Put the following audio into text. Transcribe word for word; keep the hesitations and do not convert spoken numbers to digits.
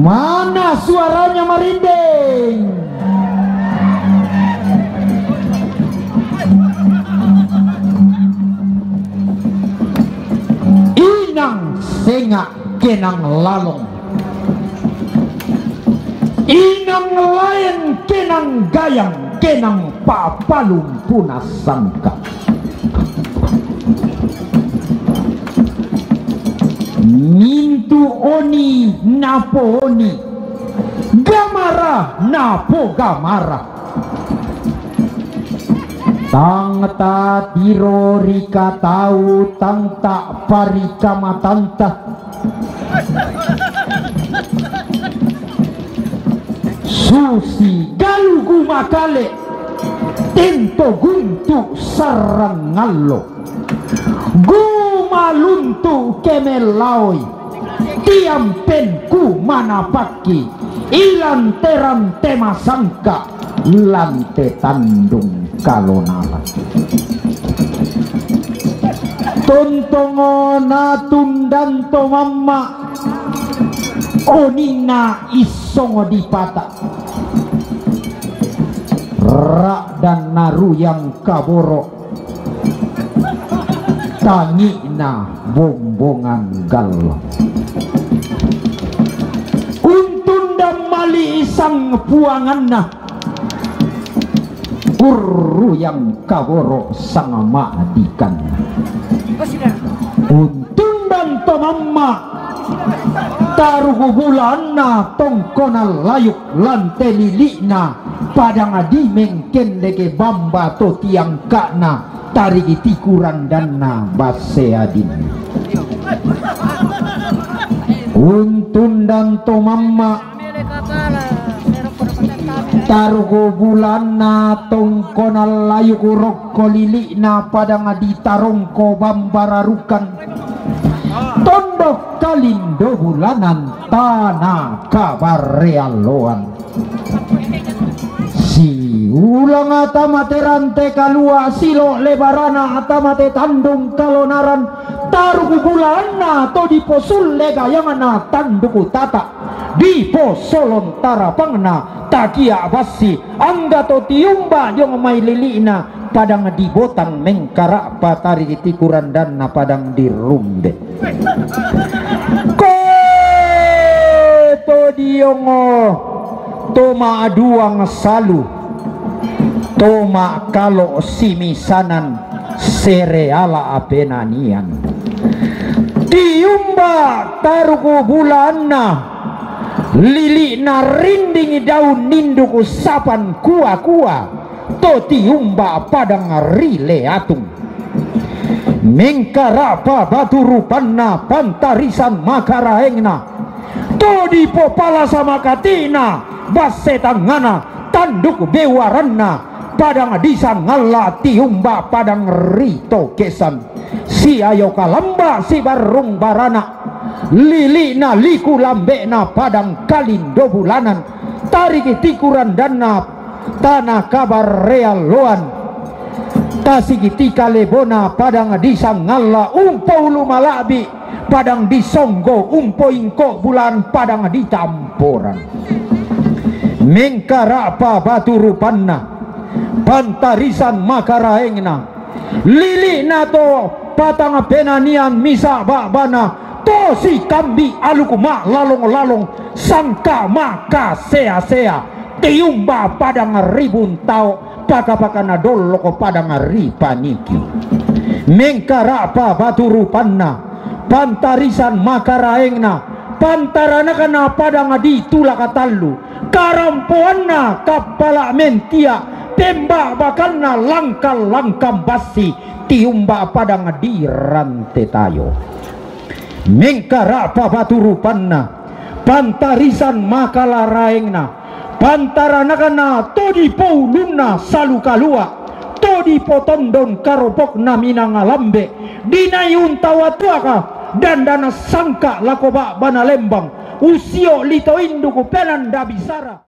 Mana suaranya merinding? Inang sengak kenang lalong. Inang laen kenang gayang, kenang papalum puna sangka. Nintu oni napo oni, gamara napo gamara. Tang tatiro rikatau, tang taparikamatanta. Susi galu gumakale, tento guntu sarang ngallo. Gumaluntu kemellaoi, tiampenku manapakki, ilanteran te masangka, lante tandung kalonara. Tontongo natundanto mamma, oninna issong dipata. Ra'danna ruyang kaboro, tangi'na bombongan gallo. Untundang mali sang puanganna, urruyang kaboro sang ma'dikanna. Untundang to mamma, tarugu bulanna tongkonan layuk, lante lili'na padang di mengkendeke bamba to tiangka'na, tarigi tiku randanna basse adinna. Untundang to mamma, tarugu bulanna tongkonan layuk, rokko lili'na padang di tarongko bamba rarukan, tondok kalindo bulanan tana kabarrealloan. Siulang ata mate rante kalua, silo lebarana ata mate tandung kalonaran, tarugu bulanna to diposulle gayangna tanduk tata, diposolon tarapangna takia bassi, angga to tiumba diong mai lili'na padang di Botang, mengkara'pa tarigi tiku randanna padang di Rumbe. Koe to diongo, to ma'duang salu, to ma'kalo simisanan, sereala apenanian. Tiumba tarugu bulanna, lili'na rinding daun ninduk sapan kua-kua, to tiumba padang ri Leatung. Mengkara'pa batu rupanna, pantarisan makaraengna, to dipopalasa makati'na, basse tangngana, tanduk bewaranna, padang di Sangalla, tiumba padang ri Tokesan. Siayo kalamba sibarrung barana, lili'na liku lambe'na padang kalindo bulanan, tarigi tiku randanna tana kabarrealloan, tasigi tika lebona padang di Sangalla, umpoulu mala'bi padang di Songgo, umpoingko bulan padang di Tamporan. Mengkara'pa batu rupanna, pantarisan makaraengna, lili'na to patang penanian misa ba'bana, to sikambi aluk ma'lalong-lalong, sangka makasea-sea, tiumba padang ri Buntao, paka-pakana dolloko padang ri Paniki. Mengkara'pa batu rupanna, pantarisan makaraengna, pantaranakna padang di Tulaka Tallu, karampoanna kappala' mentia, pemba'bakanna langkang-langkang bassi, tiumba padang di Rantetayo. Mengkara'pa batu rupanna, pantarisan makalaraengna, pantaranakna to dipoulunna salu kalua', to dipotondon karopokna minanga lambe', dinai untawa tuaka dandana sangka lako ba'bana lembang, usio lito induku penanda bisara.